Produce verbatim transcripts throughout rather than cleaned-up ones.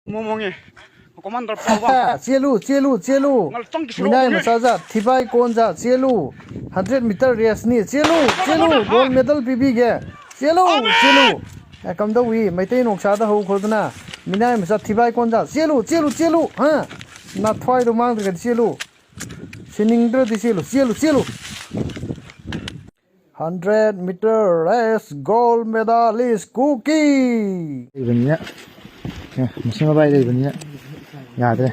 ꯃꯣꯡꯉꯦ꯫ Commander ꯄꯥꯎꯕ꯫ ꯆꯦꯜꯂꯨ, ꯆꯦꯜꯂꯨ, ꯆꯦꯜꯂꯨ꯫ ꯉꯥꯛꯇꯪꯒꯤ ꯃꯤꯅꯥꯏ ꯁꯣꯔꯣꯛꯇꯨꯅꯦ꯫ ꯃꯆꯥꯖꯥꯠ, ꯊꯤꯕꯥꯏ ꯀꯣꯟꯖꯥꯠ, ꯆꯦꯜꯂꯨ꯫ Hundred meter race ꯅꯤ, ꯆꯦꯜꯂꯨ, ꯆꯦꯜꯂꯨ꯫ Gold medal ꯄꯤꯕꯤꯒꯦ꯫ ꯆꯦꯜꯂꯨ, ꯆꯦꯜꯂꯨ꯫ ꯑꯦ, ꯀꯝꯗꯧꯏ? ꯃꯩꯇꯩ ꯅꯣꯡꯁꯥꯗ ꯍꯧꯈ꯭ꯔꯗꯅ ꯃꯤꯅꯥꯏ ꯃꯆꯥ ꯊꯤꯕꯥꯏ ꯀꯣꯟꯖꯥꯠ, ꯆꯦꯜꯂꯨ, ꯆꯦꯜꯂꯨ, ꯆꯦꯜꯂꯨ꯫ ꯍꯥ? ꯅꯊ꯭ꯋꯥꯏꯗꯣ ꯃꯥꯡꯗ꯭ꯔꯒꯗꯤ ꯆꯦꯜꯂꯨ꯫ ꯁꯤꯅꯤꯡꯗ꯭ꯔꯗꯤ ꯆꯦꯜꯂꯨ, ꯆꯦꯜꯂꯨ, ꯆꯦꯜꯂꯨ꯫ Hundred meter race gold medalist ꯀꯨꯀꯤ꯫ ꯂꯩꯕꯅꯤꯅ, ꯑꯦ, ꯃꯁꯤꯡ ꯃꯕꯥꯏ ꯂꯩꯕꯅꯤꯅ ꯌꯥꯗ꯭ꯔꯦ꯫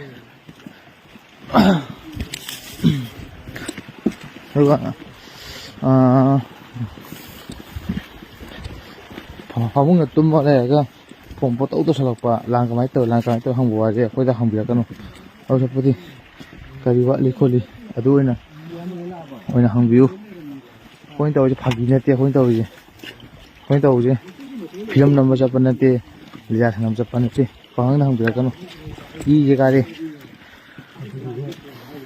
ꯑꯗꯨꯒ, ꯑꯥ, ꯐ-, ꯐꯃꯨꯡꯗ ꯇꯨꯝꯃ ꯂꯩꯔꯒ ꯐꯣꯟ ꯄꯣꯠꯇꯧ ꯇꯧꯁꯜꯂꯛꯄ, ꯂꯥꯟ ꯀꯃꯥꯏꯅ ꯇꯧ, ꯂꯥꯟ ꯀꯃꯥꯏꯅ ꯇꯧ ꯍꯪꯕ ꯋꯥꯁꯦ ꯑꯩꯈꯣꯏꯗ ꯍꯪꯕꯤꯔꯛꯀꯅꯨ꯫ ꯑꯗꯨ ꯁꯔꯨꯛꯄꯨꯗꯤ ꯀꯔꯤ ꯋꯥꯠꯂꯤ ꯈꯣꯠꯂꯤ ꯑꯗꯨ ꯑꯣꯏꯅ, ꯑꯣꯏꯅ ꯍꯪꯕꯤꯌꯨ꯫ ꯑꯩꯈꯣꯏꯅ ꯇꯧꯔꯤꯁꯦ ꯐꯥꯒꯤ ꯅꯠꯇꯦ꯫ ꯑꯩꯈꯣꯏꯅ ꯇꯧꯔꯤꯁꯦ, ꯑꯩꯈꯣꯏꯅ ꯇꯧꯔꯤꯁꯦ ꯐꯤꯂꯝ ꯅꯝꯕ ꯆꯠꯄ ꯅꯠꯇꯦ, ꯂꯤꯂꯥ ꯁꯥꯟꯅꯕ ꯆꯠꯄ ꯅꯠꯇꯦ꯫ ꯄꯥꯈꯪꯗ ꯍꯪꯕꯤꯔꯛꯀꯅꯨ꯫ ꯏꯁꯦ ꯀꯥꯔꯦ꯫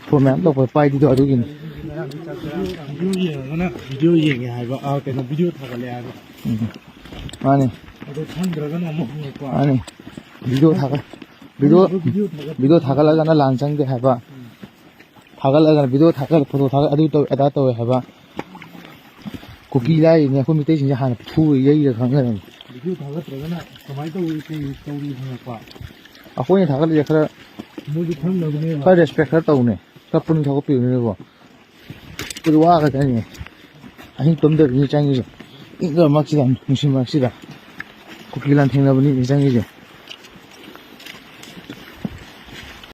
ꯐꯣꯟ ꯃꯌꯥꯝ ꯇꯧꯔꯛꯄ ꯄꯥꯏꯗꯤꯗꯣ ꯑꯗꯨꯒꯤꯅꯤ꯫ ꯚꯤꯗꯤꯑꯣ ꯌꯦꯡꯉꯒꯅ ꯚꯤꯗꯤꯑꯣ ꯌꯦꯡꯉꯦ ꯍꯥꯏꯕ, ꯑ, ꯀꯩꯅꯣ, ꯚꯤꯗꯤꯑꯣ ꯊꯥꯒꯠꯂꯦ ꯍꯥꯏꯕ꯫ ꯎꯝ꯫ ꯃꯥꯅꯤ꯫ ꯑꯗꯣ ꯈꯪꯗ꯭ꯔꯒꯅ ꯑꯃꯨꯛ ꯍꯪꯉꯛꯄ꯫ ꯃꯥꯅꯤ꯫ ꯚꯤꯗꯤꯑꯣ ꯊꯥꯒꯠ-, ꯚꯤꯗꯤꯑꯣ, ꯈꯪꯗꯕ ꯚꯤꯗꯤꯑꯣ ꯊꯥꯒꯠ-, ꯚꯤꯗꯤꯑꯣ ꯊꯥꯒꯠꯂꯒꯅ ꯂꯥꯟ ꯆꯪꯗꯦ ꯍꯥꯏꯕ꯫ ꯎꯝ꯫ ꯊꯥꯒꯠꯂꯒꯅ ꯚꯤꯗꯤꯑꯣ ꯊꯥꯒꯠ, ꯐꯣꯇꯣ ꯊꯥꯒꯠ, ꯑꯗꯨ ꯇꯧꯋꯦ, ꯑꯗꯥ ꯇꯧꯋꯦ ꯍꯥꯏꯕ꯫ ꯀꯨꯀꯤ ꯂꯥꯏꯔꯤꯅꯦ, ꯑꯩꯈꯣꯏ ꯃꯤꯇꯩꯁꯤꯡꯁꯦ ꯍꯥꯟꯅ ꯐꯨ ꯌꯩꯔ ꯈꯪꯒꯗꯕꯅꯤ꯫ ꯚꯤꯗꯤꯑꯣ ꯊꯥꯒꯠꯇ꯭ꯔꯒꯅ ꯀꯃꯥꯏꯅ ꯇꯧꯔꯤ, ꯀꯩ ꯇꯧꯔꯤ ꯍꯪꯉꯛꯄ? ꯑꯩꯈꯣꯏꯅ ꯊꯥꯒꯠꯂꯤꯁꯦ ꯈꯔ, ꯃꯣꯏꯁꯨ ꯈꯪꯅꯕꯅꯦꯕ꯫ ꯈꯔ ꯔꯦꯁꯄꯦꯛ ꯈꯔ ꯇꯧꯅꯦ, ꯈꯔ ꯄꯨꯛꯅꯤꯡ ꯊꯧꯒꯠꯄꯤꯕꯅꯦꯕꯣ꯫ ꯑꯩꯈꯣꯏꯗꯤ ꯋꯥꯈ꯭ꯔꯖꯥꯠꯅꯤ꯫ ꯑꯍꯤꯡ ꯇꯨꯝꯗꯕꯤꯅꯤ ꯆꯪꯉꯤꯁꯦ꯫ ꯏꯪꯗꯕ ꯃꯔꯛꯁꯤꯗ, ꯅꯨꯡꯁꯤꯠ ꯃꯔꯛꯁꯤꯗ ꯀꯨꯀꯤ ꯂꯥꯟ ꯊꯦꯡꯅꯕꯅꯤ ꯆꯪꯉꯤꯁꯦ꯫